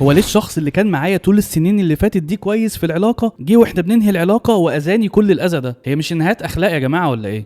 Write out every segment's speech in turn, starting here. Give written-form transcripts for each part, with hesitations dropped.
هو ليه الشخص اللي كان معايا طول السنين اللي فاتت دي كويس في العلاقة، جه واحنا بننهي العلاقة واذاني كل الاذى ده؟ هي مش نهايات اخلاق يا جماعة ولا ايه؟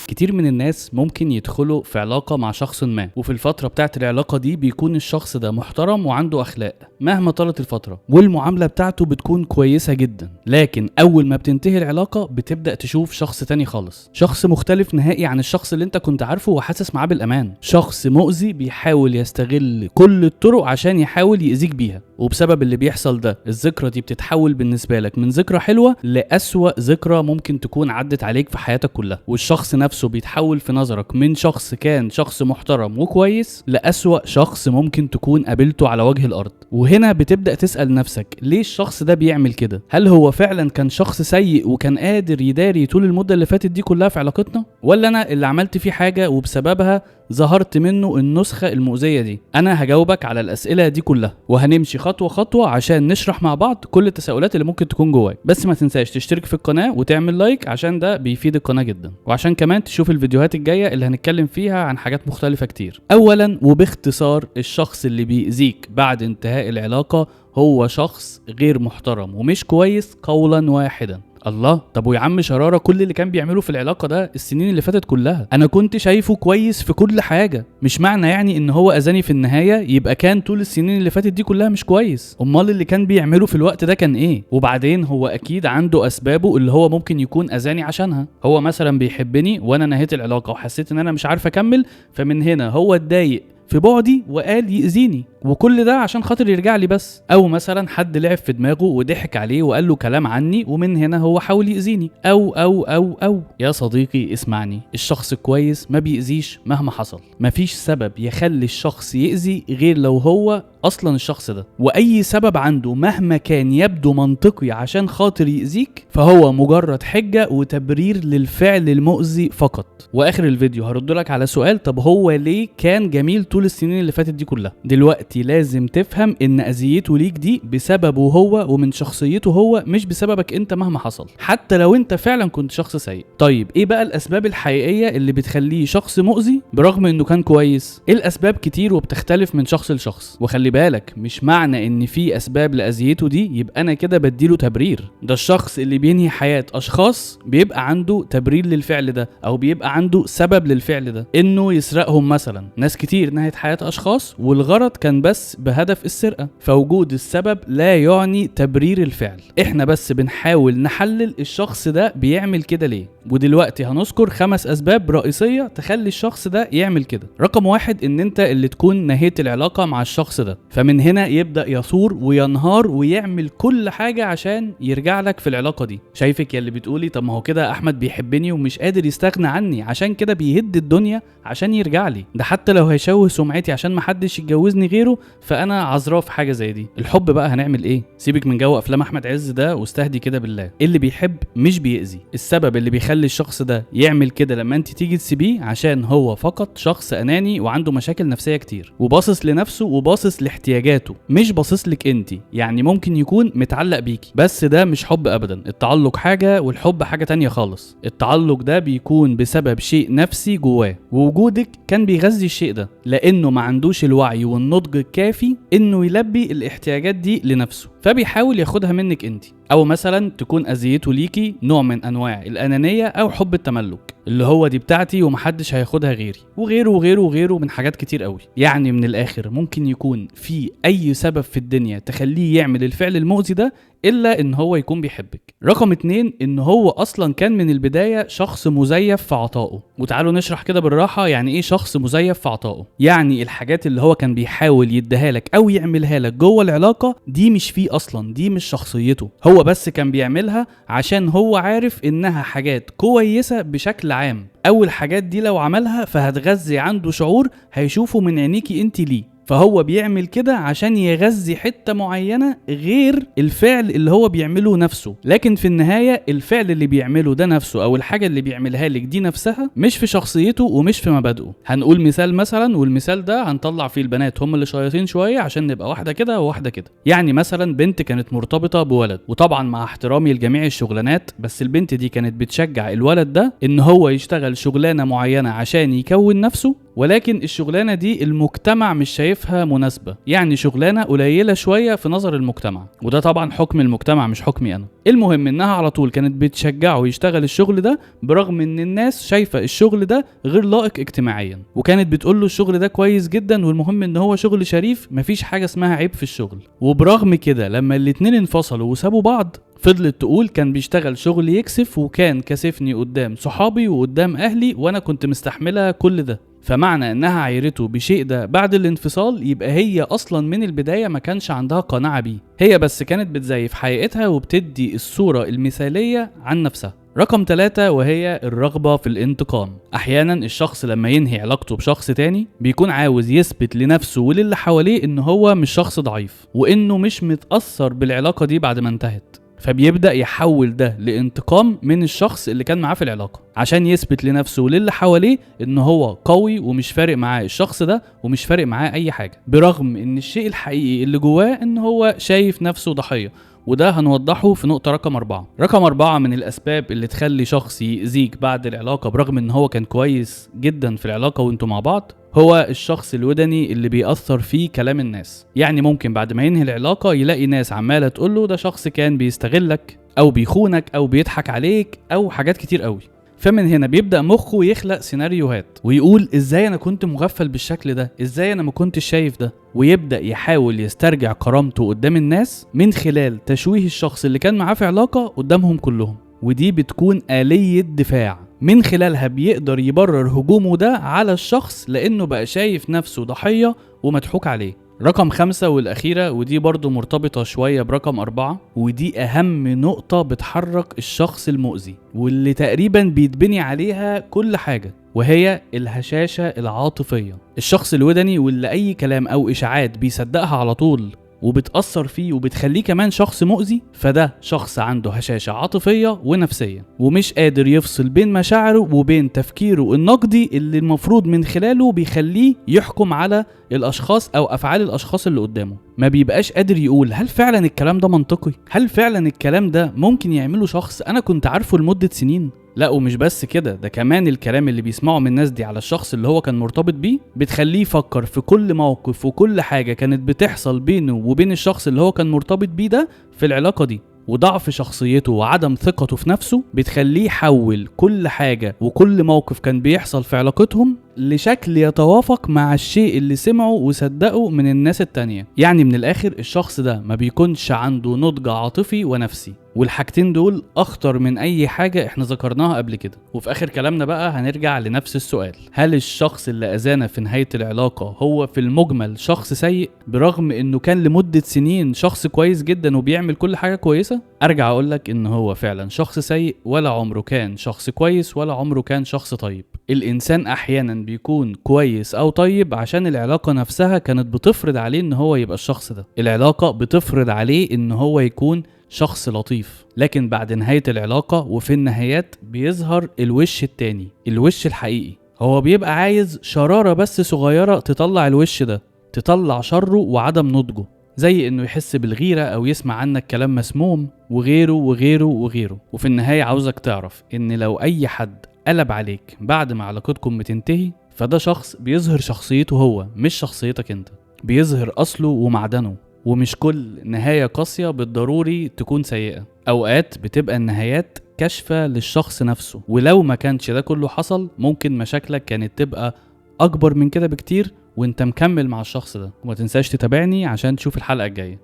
كتير من الناس ممكن يدخلوا في علاقة مع شخص ما، وفي الفترة بتاعت العلاقة دي بيكون الشخص ده محترم وعنده أخلاق مهما طالت الفترة، والمعاملة بتاعته بتكون كويسة جدا. لكن أول ما بتنتهي العلاقة بتبدأ تشوف شخص تاني خالص، شخص مختلف نهائي عن الشخص اللي انت كنت عارفه وحاسس معاه بالأمان، شخص مؤذي بيحاول يستغل كل الطرق عشان يحاول يأذيك بيها. وبسبب اللي بيحصل ده الذكرى دي بتتحول بالنسبة لك من ذكرى حلوة لأسوأ ذكرى ممكن تكون عدت عليك في حياتك كلها، والشخص نفسه بيتحول في نظرك من شخص كان شخص محترم وكويس لأسوأ شخص ممكن تكون قابلته على وجه الأرض. وهنا بتبدأ تسأل نفسك ليه الشخص ده بيعمل كده؟ هل هو فعلا كان شخص سيء وكان قادر يداري طول المدة اللي فاتت دي كلها في علاقتنا، ولا أنا اللي عملت فيه حاجة وبسببها ظهرت منه النسخة المؤذية دي؟ أنا هجاوبك على الأسئلة دي كلها، وهنمشي خطوة خطوة عشان نشرح مع بعض كل التساؤلات اللي ممكن تكون جواك. بس ما تنساش تشترك في القناة وتعمل like عشان ده بيفيد القناة جدا، وعشان كمان تشوف الفيديوهات الجاية اللي هنتكلم فيها عن حاجات مختلفة كتير. أولا وباختصار، الشخص اللي بيأذيك بعد انتهاء العلاقة هو شخص غير محترم ومش كويس قولا واحدا. الله، طب ويا عم شرارة كل اللي كان بيعمله في العلاقة ده السنين اللي فاتت كلها انا كنت شايفه كويس في كل حاجة، مش معنى يعني ان هو اذاني في النهاية يبقى كان طول السنين اللي فاتت دي كلها مش كويس. امال اللي كان بيعمله في الوقت ده كان ايه؟ وبعدين هو اكيد عنده اسبابه اللي هو ممكن يكون اذاني عشانها. هو مثلا بيحبني وانا نهيت العلاقة وحسيت ان انا مش عارف اكمل، فمن هنا هو اتضايق في بعدي وقال يأذيني، وكل ده عشان خاطر يرجع لي بس. او مثلا حد لعب في دماغه وضحك عليه وقال له كلام عني ومن هنا هو حاول يأذيني. او او او او يا صديقي اسمعني، الشخص الكويس ما بيأذيش مهما حصل. مفيش سبب يخلي الشخص يأذي غير لو هو اصلا الشخص ده، واي سبب عنده مهما كان يبدو منطقي عشان خاطر يأذيك فهو مجرد حجة وتبرير للفعل المؤذي فقط. واخر الفيديو هرد لك على سؤال، طب هو ليه كان جميل طول السنين اللي فاتت دي كلها؟ دلوقتي لازم تفهم ان اذيته ليك دي بسببه هو ومن شخصيته هو، مش بسببك انت مهما حصل، حتى لو انت فعلا كنت شخص سيء. طيب ايه بقى الاسباب الحقيقية اللي بتخليه شخص مؤذي برغم انه كان كويس؟ ايه الاسباب؟ كتير وبتختلف من شخص لشخص. وخلي بالك مش معنى ان في اسباب لاذيته دي يبقى انا كده بديله تبرير. ده الشخص اللي بينهي حياة اشخاص بيبقى عنده تبرير للفعل ده، او بيبقى عنده سبب للفعل ده، انه يسرقهم مثلا. ناس كتير نهت حياة اشخاص والغرض كان بس بهدف السرقة، فوجود السبب لا يعني تبرير الفعل. احنا بس بنحاول نحلل الشخص ده بيعمل كده ليه. ودلوقتي هنذكر 5 اسباب رئيسية تخلي الشخص ده يعمل كده. رقم 1، ان انت اللي تكون نهيت العلاقة مع الشخص ده، فمن هنا يبدأ يثور وينهار ويعمل كل حاجة عشان يرجع لك في العلاقة دي. شايفك يا اللي بتقولي طب ما هو كده احمد بيحبني ومش قادر يستغنى عني، عشان كده بيهد الدنيا عشان يرجع لي، ده حتى لو هيشوه سمعتي عشان محدش يتجوزني غيره فانا عذراه في حاجة زي دي. الحب بقى هنعمل ايه؟ سيبك من جو افلام احمد عز ده واستهدي كده بالله. اللي بيحب مش بيأذي. السبب اللي بيخلي الشخص ده يعمل كده لما انت تيجي تسيبيه عشان هو فقط شخص اناني وعنده مشاكل نفسية كتير، وباصص لنفسه وباصص لاحتياجاته، مش باصص لك انت. يعني ممكن يكون متعلق بيكي، بس ده مش حب ابدا. التعلق حاجة والحب حاجة تانية خالص. التعلق ده بيكون بسبب شيء نفسي جواه، ووجودك كان بيغذي الشيء ده، لانه ما عندوش الوعي والنضج الكافي انه يلبي الاحتياجات دي لنفسه، فبيحاول ياخدها منك انت. او مثلا تكون اذيته ليكي نوع من انواع الانانية او حب التملك، اللي هو دي بتاعتي ومحدش هياخدها غيري، وغيره وغيره وغيره من حاجات كتير قوي. يعني من الاخر ممكن يكون في اي سبب في الدنيا تخليه يعمل الفعل المؤذي ده الا ان هو يكون بيحبك. رقم 2، ان هو اصلا كان من البداية شخص مزيف في عطائه. وتعالوا نشرح كده بالراحة يعني ايه شخص مزيف في عطائه. يعني الحاجات اللي هو كان بيحاول يديها لك او يعملها لك جوه العلاقة دي مش فيه اصلا، دي مش شخصيته، هو بس كان بيعملها عشان هو عارف انها حاجات كويسة بشكل عام. اول حاجات دي لو عملها فهتغذي عنده شعور هيشوفه من عينيكي انت ليه، فهو بيعمل كده عشان يغذي حتة معينة غير الفعل اللي هو بيعمله نفسه. لكن في النهاية الفعل اللي بيعمله ده نفسه او الحاجة اللي بيعملها لك دي نفسها مش في شخصيته ومش في مبادئه. هنقول مثال مثلا، والمثال ده هنطلع فيه البنات هم اللي شياطين شوية عشان نبقى واحدة كده وواحدة كده. يعني مثلا بنت كانت مرتبطة بولد، وطبعا مع احترامي لجميع الشغلانات، بس البنت دي كانت بتشجع الولد ده ان هو يشتغل شغلانة معينة عشان يكون نفسه، ولكن الشغلانة دي المجتمع مش شايفها مناسبة، يعني شغلانة قليله شوية في نظر المجتمع، وده طبعا حكم المجتمع مش حكمي انا. المهم انها على طول كانت بتشجعه يشتغل الشغل ده برغم ان الناس شايفه الشغل ده غير لائق اجتماعيا، وكانت بتقول له الشغل ده كويس جدا والمهم ان هو شغل شريف، مفيش حاجة اسمها عيب في الشغل. وبرغم كده لما الاتنين انفصلوا وسابوا بعض فضلت تقول كان بيشتغل شغل يكسف وكان كسفني قدام صحابي وقدام اهلي وانا كنت مستحمله كل ده. فمعنى انها عايرته بشيء ده بعد الانفصال يبقى هي اصلا من البداية ما كانش عندها قناعة بيه، هي بس كانت بتزيف حقيقتها وبتدي الصورة المثالية عن نفسها. رقم 3 وهي الرغبة في الانتقام. احيانا الشخص لما ينهي علاقته بشخص تاني بيكون عاوز يثبت لنفسه وللي حواليه ان هو مش شخص ضعيف وانه مش متأثر بالعلاقة دي بعد ما انتهت، فبيبدأ يحول ده لانتقام من الشخص اللي كان معاه في العلاقة عشان يثبت لنفسه وللي حواليه ان هو قوي ومش فارق معاه الشخص ده ومش فارق معاه اي حاجة، برغم ان الشيء الحقيقي اللي جواه ان هو شايف نفسه ضحية، وده هنوضحه في نقطة رقم 4. رقم 4 من الأسباب اللي تخلي شخص يأذيك بعد العلاقة برغم ان هو كان كويس جدا في العلاقة وانتوا مع بعض، هو الشخص الودني اللي بيأثر فيه كلام الناس. يعني ممكن بعد ما ينهي العلاقة يلاقي ناس عمالة تقوله ده شخص كان بيستغلك أو بيخونك أو بيضحك عليك أو حاجات كتير قوي، فمن هنا بيبدأ مخه يخلق سيناريوهات ويقول ازاي انا كنت مغفل بالشكل ده، ازاي انا ما كنتش شايف ده، ويبدأ يحاول يسترجع كرامته قدام الناس من خلال تشويه الشخص اللي كان معاه في علاقة قدامهم كلهم. ودي بتكون آلية دفاع من خلالها بيقدر يبرر هجومه ده على الشخص لأنه بقى شايف نفسه ضحية ومضحوك عليه. رقم 5 والأخيرة، ودي برضو مرتبطة شوية برقم 4، ودي أهم نقطة بتحرك الشخص المؤذي واللي تقريبا بيتبني عليها كل حاجة، وهي الهشاشة العاطفية. الشخص الودني واللي أي كلام أو إشاعات بيصدقها على طول وبتأثر فيه وبتخليه كمان شخص مؤذي، فده شخص عنده هشاشة عاطفية ونفسية ومش قادر يفصل بين مشاعره وبين تفكيره النقدي اللي المفروض من خلاله بيخليه يحكم على الأشخاص أو أفعال الأشخاص اللي قدامه. ما بيبقاش قادر يقول هل فعلا الكلام ده منطقي؟ هل فعلا الكلام ده ممكن يعمله شخص أنا كنت عارفه لمدة سنين؟ لا، ومش بس كده، ده كمان الكلام اللي بيسمعه من الناس دي على الشخص اللي هو كان مرتبط بيه بتخليه يفكر في كل موقف وكل حاجة كانت بتحصل بينه وبين الشخص اللي هو كان مرتبط بيه ده في العلاقة دي. وضعف شخصيته وعدم ثقته في نفسه بتخليه يحول كل حاجة وكل موقف كان بيحصل في علاقتهم لشكل يتوافق مع الشيء اللي سمعه وصدقه من الناس التانية. يعني من الآخر الشخص ده ما بيكونش عنده نضج عاطفي ونفسي، والحاجتين دول أخطر من أي حاجة احنا ذكرناها قبل كده. وفي آخر كلامنا بقى هنرجع لنفس السؤال، هل الشخص اللي أذانا في نهاية العلاقة هو في المجمل شخص سيء برغم انه كان لمدة سنين شخص كويس جدا وبيعمل كل حاجة كويسة؟ أرجع أقولك ان هو فعلا شخص سيء، ولا عمره كان شخص كويس ولا عمره كان شخص طيب. الإنسان أحيانا بيكون كويس أو طيب عشان العلاقة نفسها كانت بتفرض عليه ان هو يبقى الشخص ده، العلاقة بتفرض عليه ان هو يكون شخص لطيف، لكن بعد نهاية العلاقة وفي النهايات بيظهر الوش التاني، الوش الحقيقي. هو بيبقى عايز شرارة بس صغيرة تطلع الوش ده، تطلع شره وعدم نضجه، زي انه يحس بالغيرة او يسمع عنك كلام مسموم وغيره وغيره وغيره. وفي النهاية عاوزك تعرف ان لو اي حد قلب عليك بعد ما علاقتكم بتنتهي فده شخص بيظهر شخصيته هو مش شخصيتك انت، بيظهر اصله ومعدنه. ومش كل نهاية قاسية بالضروري تكون سيئة، أوقات بتبقى النهايات كشفة للشخص نفسه، ولو ما كانش ده كله حصل ممكن مشاكلك كانت تبقى أكبر من كده بكتير وانت مكمل مع الشخص ده. وما تنساش تتابعني عشان تشوف الحلقة الجاية.